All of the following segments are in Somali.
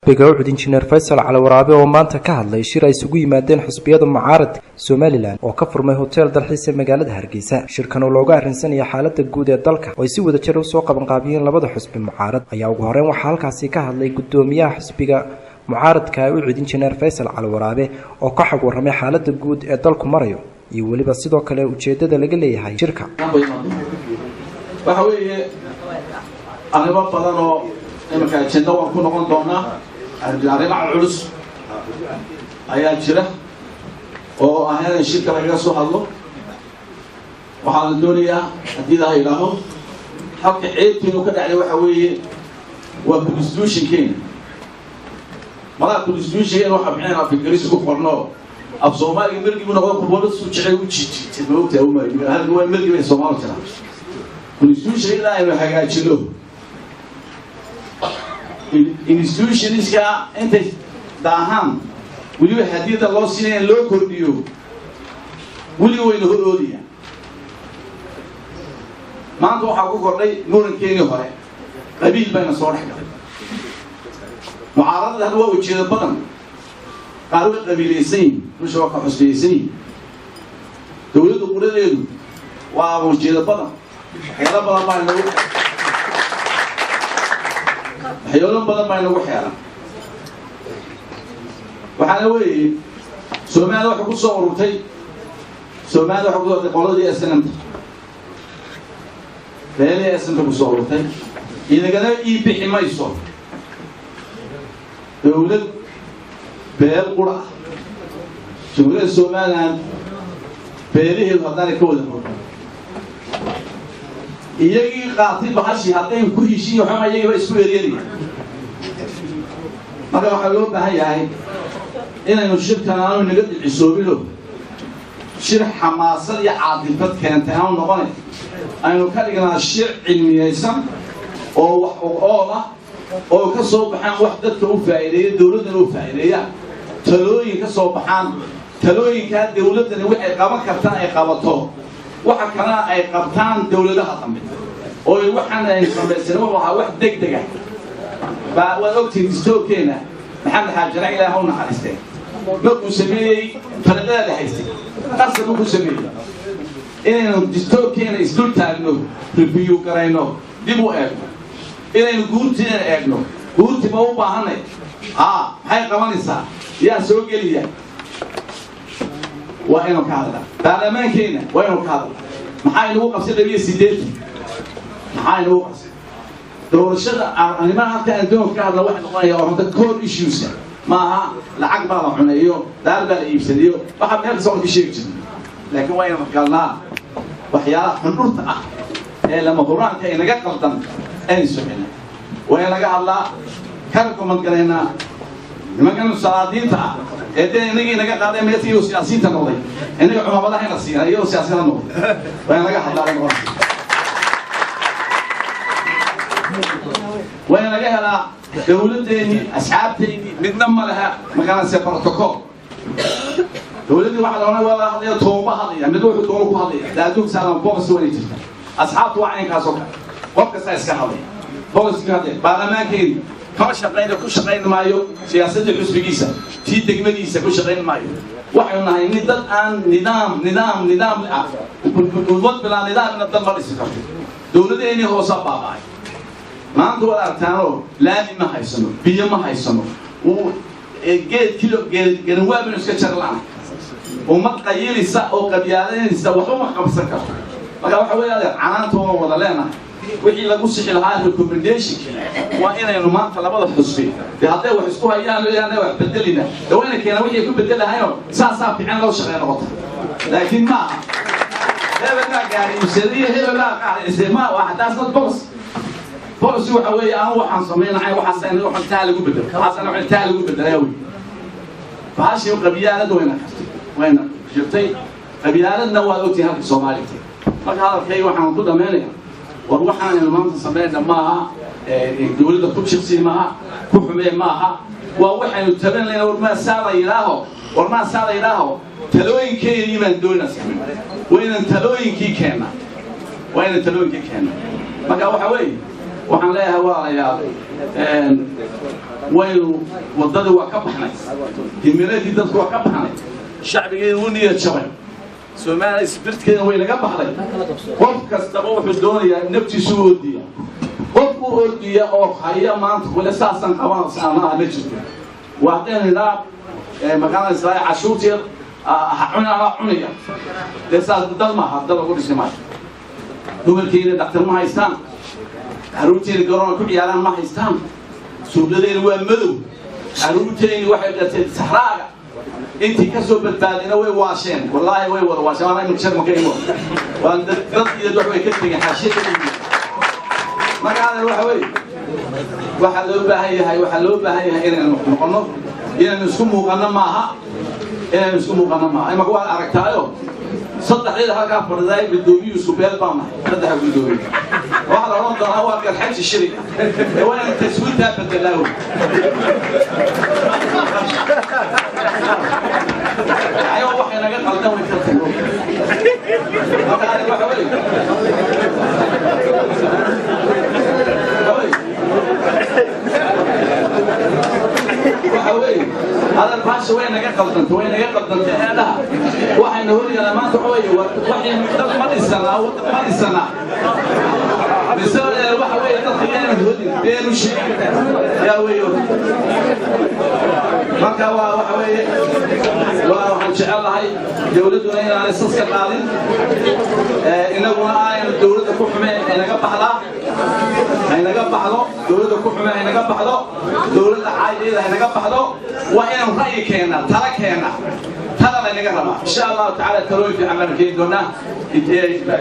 Xisbiga UCID Injineer Faysal Cali Waraabe oo maanta ka hadlay shir ay isugu yimaadeen xisbiyada mucaaradka Somaliland oo ka furmay hotel dalxiis ee magaalada Hargeysa. Shirkan oo looga arrinsanaya xaaladda guud ee dalka oo ay si wada jir usoo qabanqaabiyeen labada xisbi mucaarad ayaa ugu horeyn waxaa halkaasi ka hadlay gudoomiyaha xisbiga mucaaradka UCID Injineer Faysal Cali Waraabe oo ka xog warramay xaaladda guud ee dalku marayo iyo weliba sidoo kale ujeedada laga leeyahay shirka. Waxa weeye arrimo badan oo iminka agenda waan ku noqon doonaa. Arrimaha culus ayaa jira oo ah in shirka lagaga soo hadlo. Waxaa la doonayaa haddii Ilaha idhaaho halka ceebteenu ka dhacday waxa weeye waa constitutionkeena. Malaha constitutionkeena waxa bixin af Ingiriisi ku qorno, af Soomaaliga mergi buu noqdo, kubada su jecel u jijiitay. Ma ogtahay? Umar waa mergi bay Soomaali jiraan. Constitution ilaa aynu hagaajino, institutionska intay daahaan weliba hadiyada loo siinaya loo kordhiyo, weliga wayna hor oodaya. Maanta waxaa ku kordhay murankeenii hore, qabiil bayna soo dhex galay. Mucaaradada hadda waa ujeedo badan, qaar way qabiilaysan yihin, dusha waa ka xusbiyaysan yihin. Dowladda quradeedu waa ujeedo badan, waxyaalo badan baa inagu, waxyaalo badan baa inagu xeeran. Waxaana weeye Soomaalida waxay ku soo ururtay, Soomaalida waxay ku soo ururtay qoladii SNMta, beelihii SNMta ku soo ururtay. Inagana ii bixi mayso dowlad beel qura ah. Jamhuuriyadda Somaliland beelaheedu haddaanay ka wada moodin iyagii qaatay bahashii, hadday ku heshiin waxba iyagiiba isku eryanaya. Marka waxaa loo baahan yahay inaynu shirkan aanu naga dhicisoobino, shir xamaasad iyo caadifad keentay aanu noqonay, aynu ka dhignaa shir cilmiyaysan oo wax ool ah oo ka soo baxaan wax dadka u faa'iideeya, dowladdana u faa'iideeya, talooyin ka soo baxaan. Talooyinkaa dowladdani waxay qaban kartaan ay qabato, waxa kalena ay qabtaan dowladaha dambe. Oo waxaan aynu samaysan wuxuu ahaa wax deg deg ah baa. Waad ogtihiin distoorkeena Maxamed Xaajirac, Ilaah ha u naxariistee, markuu sameeyey talaqada la haystay qasab ku sameeyey inaynu distoorkeena isdul taagno, review garayno, dib u eegno, inaynu guurtiina eegno. Guurti ma u baahanay? Haa, maxay qabanaysaa? Yaa soo geliya? Waa inuu ka hadlaa. Baarlamaankeenna waa inuu ka hadlaa. Maxaa inagu qabsay 82? Maxaa inagu qabsay doorashada? Arrimaha halka aan doon ka hadla waxay noqonaya oo runta core issueska maaha lacag baa la cunayo, daar baa la iibsadayo, waxaa meel kasta ka sheegi jirna. Laakiin waa inaynu galnaa waxyaalaha xundhurta ah ee lama huraanka inaga qaldan aynu socina. Waa in laga hadlaa, ka recommend garaynaa nimankan salaadiinta ah ee dee inagii inaga qaaday meesha iyagoo siyaasiyiinta noqday, inaga cumaamadaha ina siina iyagoo siyaasiyiinta noqday. Waa in laga hadlaa la noqonaysa. Waa in laga helaa dowladdeennii, asxaabteennii midna ma laha magaranaysa protocol. Dowladdii waxaa la odhan waa laga hadlaya, tooma hadlaya, mid wuxuu doono ku hadlaya. Dee adduunka saaran policy waa inay jirta. Asxaabtu waa caynkaas oo kale, qof kasta iska hadlaya, policy ka hadlaya. Baarlamaankeeni kama shaqayna, ku shaqayn maayo siyaasadda xusbigiisa, tii degmadiisa ku shaqayn maayo. Waxaynu nahay ni dad aan nidaam nidaam nidaam ah. Ummad bilaa nidaamna dal ma dhisi karto. Dowladdeennii hoosaa baaba'ay. Maanta waad aragtaanoo laami ma haysano, biyo ma haysano, geed kilo garanwaa baynu iska jarla'nay. Ummad qayilisa oo qabyaalanaysa waxba ma qabsan karto. Marka waxa weeye, adeer, canaanta waan wada leenahay. Wixii lagu sixi lahaa recommendationki waa inaynu maanta labada xusbi dee hadday wax isku hayaan yaana wax bedelina, dee waa inay keenaan wixii ku bedelahaynoo saasaa fiican loo shaqeey noqota. Laakiin maaha hebel baa gaari iibsaday, hebel baa qaadayse, ma waa. That's not policy. Policy waxa weeye anu waxaan samaynahay, waxaas waxaan taa lagu bedelo, waxaasna waxaan taa lagu bedelaya. Wey bahashii qabyaalada wayna kartay, wayna jirtay. Qabyaaladna waad ogtihin halka Soomaaliya tag. Marka hadalkayga waxaan ku dhammaynayaa, war waxaanaynu maanta sameynna maaha dowladda ku jiqsi maaha, ku xumee maaha. Waa waxaynu tabanayna. War maa saa la yidhaaho, war maa saa la yidhaaho. Talooyinkeenii baan doonaa sameyn. Waa inaan talooyinkii keennaa, waa inaan talooyinkii keennaa. Marka waxa weeye waxaan leeyahay, walaalayaal. Waynu waddadii waa ka baxnay, himiladii dadku waa ka baxnay, shacbigeena u niyad jabay, Soomaaliya spirit-keeda way naga baxday. Qof kastaba wuxuu doonayaa naftiisu u ordiya. Qof u ordiya oo haya maanta kule saasan qabanaysa ama ah ma jirto. Waa haddaynu idhaa maqaanaysaa cashuurteed cuna anaa cunaya, dee saas dad maaha, dad lagu dhisi maayo. Dumarkeena dhaktar ma haystaan, carruurteena garoona ku ciyaaraan ma haystaan, suuqyadeena waa madow, carruurteeni waxay dhatay saxraaga, intii ka soo badbaadina way waasheen. Wallaahi way wada waasheen. Waana imika sharma ka imo waan dad iyo wax way ka tegeen xaashiyada. Markaana waxa weeye waxaa loo baahan yahay inaynu noqono, inaynu isku muuqanno maaha, inaynu isku muuqanno maaha. Imaka waan aragtaayo, saddexdeeda halkaa fadhidaay guddoomiyu isku beel baan nahay. Saddexa guddoomiye waxaa la odhan doonaa waa Garxaji shirig. Ee waa inaynu taswiirtaa bedelaa wey. Ayago waxay naga qaldan way ka tago. Marka ani waxa weeye hadal baasha way naga qaldantay, way naga qaldantay. Heedhaha waxayna hor yaala maanta waxa weeye waxaynu dad ma dhisanaa, waddan ma dhisanaa, mise waxa weeye dadka yaanan hodin beenu sheegin yaa weeye. Marka waa waxa weeye waa waxaan jecel lahay dawladduna inaanay saska qaadin, inaguna aanaynu dawladda ku xumeen. Aynaga baxdaa, haynaga baxdo dawladda ku xume, haynaga baxdo dawladda caayideeda, haynaga baxdo. Waa inaynu ra'yi keennaa, tala keennaa, tala laynaga rabaa. Insha Allahu tacaala talooyin fiican baanu keeni doonaa.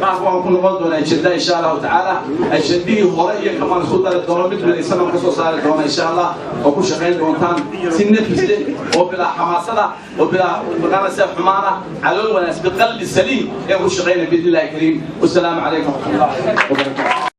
Baak waan ku noqon doonaa ajenda insha Allahu tacaala. Ajendihii hore iyo kamaan isku dari doono, mid midaysan oo kasoo saari doona insha Allah, oo ku shaqayn doontaan si nafis leh oo bilaa xamaasada oo bilaa maqaanaysa xumaana, calool wanaagsan, biqalbi saliim ayaan ku shaqaynay biidni Illahi kariim. Wasalaamu calaykum waraxmatullahi wabarakaatu.